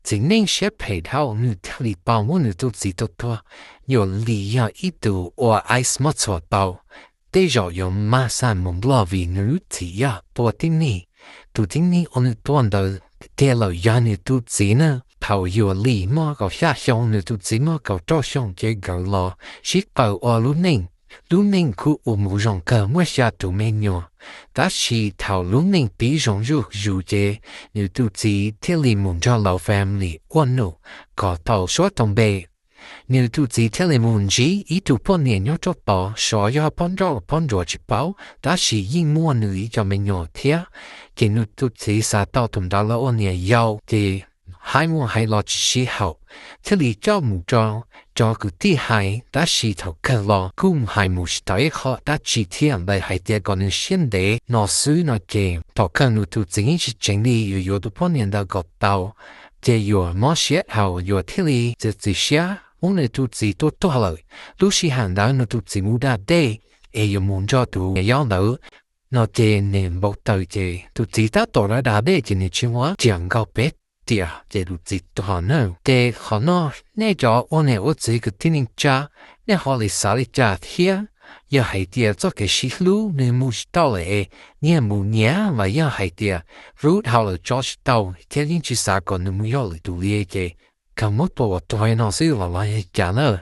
txiv neej siab phem dhau, nws thiaj li tau muab nws tus txiv tua tuag. Yuam Lis yog ib tug ua ice muab txhuam tau, tej zaum yuav mag xa mus Nplog vim nws lub txim yog tua tib neeg. Tus tib neeg uas nws tua ntawd tiag lawm yog nws tus txiv na. Thaum Yuam Lis muaj kaum xya xyoo, nws tus txiv muaj kaum rau xyoo, ces nkawd los sib tawm ua lub neej. Lub neej kuj ua mus zoo kawg, muaj xya tus me nyuam. Tab sis thaum lub neej pib zoo zuj zus ces nws tus txiv thiaj li mus nrog lawv family ua num kom tau suab tau npe. Nws tus txiv thiaj li mus ntsib ib tug poj niam nyob rau tod, xyov yog poj nrauj poj ntsuam tsis paub, tab sis yeej muaj nws ib co me nyuam thiab. Ces nws tus txiv xav tau tus ntawd los ua niam yau, ces hais mus hais los tsis sib haum, thiaj li coj mus rau cov kwv tij hais. Tab sis thaum kawg los kuj mus hais mus tsis tau ib qho dab tsi thiab, ntawm hais tias kom nws siab ntev no xwb no ces thaum kawg nws tus txiv yeej tsis tseev li yuav yuav tus poj niam ntawd kom tau. Ces Yuam mob siab dhau, Yuam thiaj li txiav txim siab muab nws tus txiv tua tuag lawm. Lub sij hawm ntawd nws tus txiv mus da dej es yuav mus nrog tus niam yau ntawd no ces nws npau taws, ces tus txiv tab tom da da dej ces nws tsis muab riam nkaug peb tiam ces tus txiv tuag na. Ces qhov no nej cov ua niam ua txiv kwv tij neej tsa, nej ho li xav li cas thiab? Yog hais tias txoj kev sib hlub nws mus tsis tau lawm es nyias mus nyias, los yog hais tias hlub dhau lawm tso tsis tau thiab yeej tsis xav kom nws mus yog lwm tus li, ces kawg muab tua ua tuag no xwb los los yog cas na?